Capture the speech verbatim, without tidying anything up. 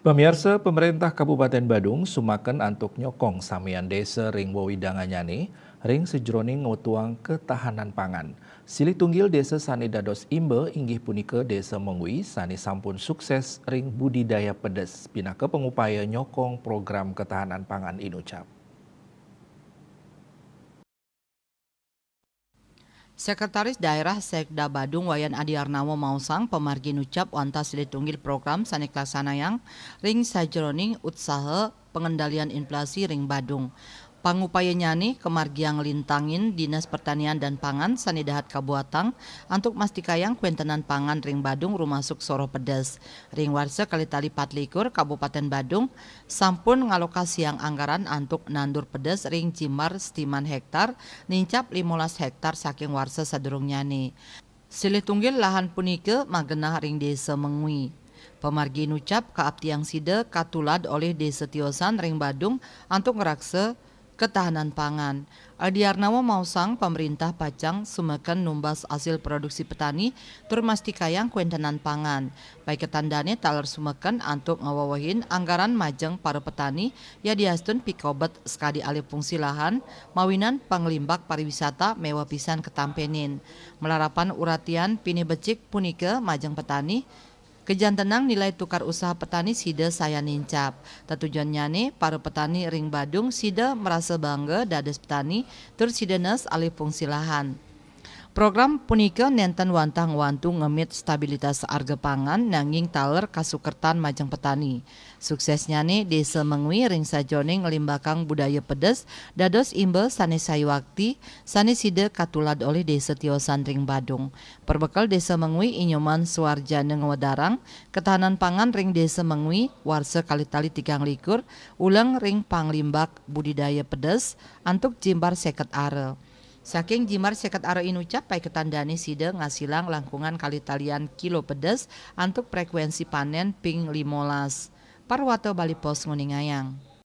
Pamiarsa, pemerintah Kabupaten Badung sumaken antuk nyokong samian desa ring wewidangannyane ring sajroning ngwetuang ketahanan pangan. Silih tunggil desa sane dados imba inggih punika Desa Mengwi sane sampun sukses ring budidaya pedes pinaka pangupaya nyokong program ketahanan pangan inucap. Sekretaris Daerah Sekda Badung Wayan Adiarnawa maosang pamargi nucap wantah silih tunggil program sane kalaksanayang ring sajroning utsaha pengendalian inflasi ring Badung. Pangupayanyane kamargiang nglintangin Dinas Pertanian dan Pangan sane dahat kabuatang antuk mastikayang kwentenan pangan ring Badung rumasuk soroh pedes. Ring warsa kalih tali patlikur Kabupaten Badung sampun ngalokasiang anggaran antuk nandur pedes ring jimbar setiman hektar nincap limolas hektar saking warsa sadurungnyane. Silih tunggil lahan punika magenah ring Desa Mengwi. Pamargi nucap kaaptiang sida katulad olih desa tiosan ring Badung antuk ngraksa ketahanan pangan. Adiarnawa maosang pamerintah pacang sumeken numbas asil produksi petani tur mastikayang kwentenan pangan. Paiketan dane taler sumeken antuk ngawewehin anggaran majeng para petani yadiastun pikobet sakadi alih fungsi lahan mawinan panglimbak pariwisata meweh pisan katampenin. Malarapan uratian pinih becik punika majeng petani, kajantenang nilai tukar usaha petani sida sayan nincap. Tetujonnyane, para petani ring Badung sida marasa bangga dados petani tur sida nes alih fungsi lahan. Program punika nenten wantah ngwantu ngemit stabilitas arga pangan nanging taler kasukertan majeng petani. Suksesnyane Desa Mengwi ring sajoning nglimbakang budaya pedes dados imba sane sayuakti sane sida katulad olih desa tiosan ring Badung. Perbekel Desa Mengwi i Nyoman Suarjana ngwedarang ketahanan pangan ring Desa Mengwi warsa kalih tali tigang likur uleng ring panglimbak budidaya pedes antuk jimbar seket ara. Saking jimbar seket ara inucap paiketan dane sida ngasilang langkungan kalih talian kilo pedes antuk frekuensi panen ping limolas. Parwata Bali Post nguningayang.